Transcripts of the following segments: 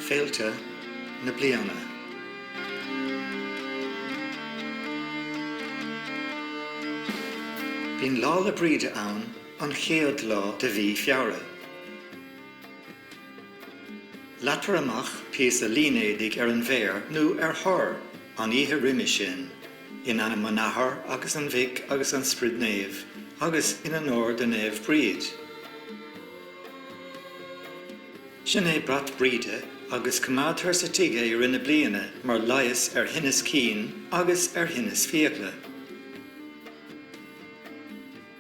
Féilte na bliana. Bíonn Lá 'le Bríde ann an chéad lá de mhí Feabhra. Leagtar amach píosa línéadaigh ar an bhféar nó ar thor an oíche roimhe sin, in ainm an Athar agus an Mhic agus an Sprid Naoimh agus in onóir do Naomh Bríd. Sin é Brat Bríde agus coimeádtar sa tigh é i rith na bliana mar leigheas ar thinneas cinn agus ar thinneas fiacla.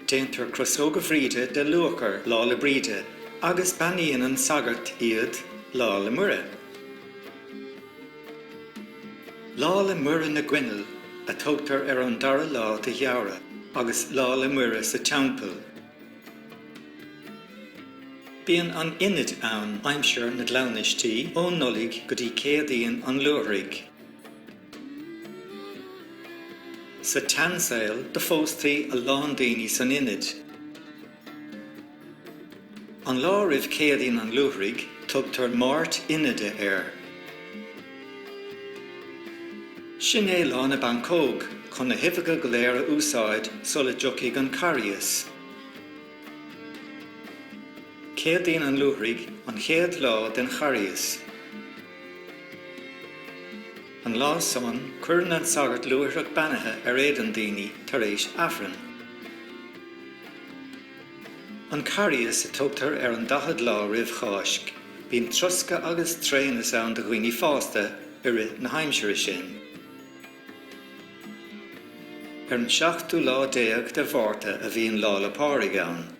Déantar crosóga Bhríde de luachair Lá 'le Bríde agus beannaíonn an sagart iad Lá 'le Muire. Lá 'le Muire na gCoinneal a tugtar ar an dara lá de Fheabhra agus Lá 'le Muire sa Teampall. Bíonn an Inid ann aimsir na gcleamhnaistí ón Nollaig go dtí Céadaoin an Luaithrigh. Sa tseansaol do phóstaí a lán daoine san Inid. An lá roimh Céadaoin an Luaithrigh tugtar Máirt Inide air. Sin é Lá na bPancóg chun na huibheacha go léir a úsáid sula dtiocfaidh an Carghas. Céadaoin an Luaithrigh an chéad lá den Charghas. An lá san, cuireann an sagart luaithreach beannaithe ar éadan daoine tar éis Aifrinn. An Carghas a tugtar ar an daichead lá roimh Cháisc. Bíonn troscadh agus tréanas ann do dhaoine fásta i rith na haimsire sin. Ar an seachtú lá de Mhárta a bhíonn Lá 'le Pádraig ann.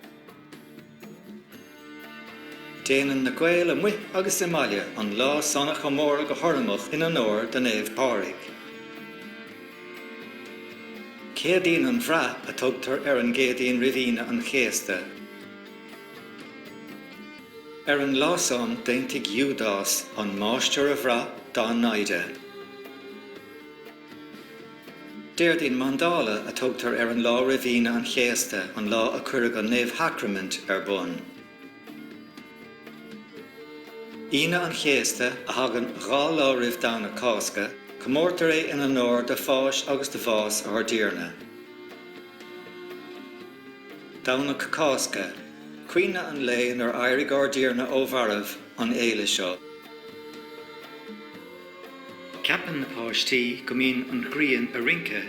Déanann na Gaeil amuigh agus i mbaile an lá san a chomóradh go hurramach in onóir do Naomh Pádraig. Céadaoin an Bhraith a tugtar ar an gCéadaoin roimh Aoine an Chéasta. Ar an lá san d'aontaigh Iúdás an Máistir a bhrath dá naimhde. Déardaoin Mandála a tugtar ar an lá roimh Aoine an Chéasta, an lá a cuireadh an Naomhshacraimint ar bun. Aoine an Chéasta, a thagann 2 lá roimh Domhnach Cásca, comórtar é in onóir do pháis agus do bhás ár dTiarna. Domhnach Cásca, cuimhne an lae nuair éirigh ár dTiarna ó mhairbh, an fhéile seo. Ceapann na páistí go mbíonn an ghrian a rince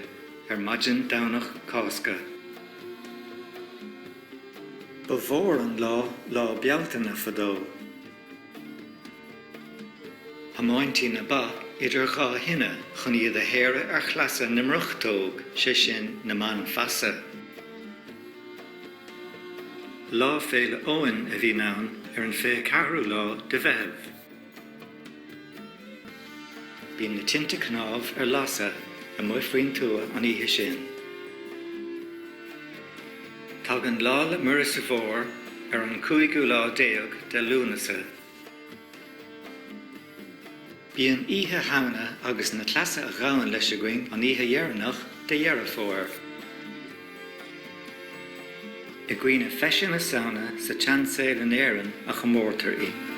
ar maidin Domhnach Cásca. Ba mhór an lá Lá Bealtaine fadó. Thiomáintí na ba idir dha thine chun iad a shaoradh ar chleasa na mbriochtóg, sé sin na mban feasa. Lá Féile Eoin a bhíonn ann ar an 24ú lá de Mheitheamh. Bíonn na tinte cnámh ar lasadh amuigh faoin tuath an oíche sin. Tagann Lá 'le Muire sa bhFómhar ar an cúigiú lá de Lúnasa. Bíonn Oíche Shamhna agus na cleasa a ghabhann leis againn an oíche dheireanach de Dheireadh Fómhair. I gcuimhne feiseanna Samhna sa tseansaol in Éirinn a chomórtar í.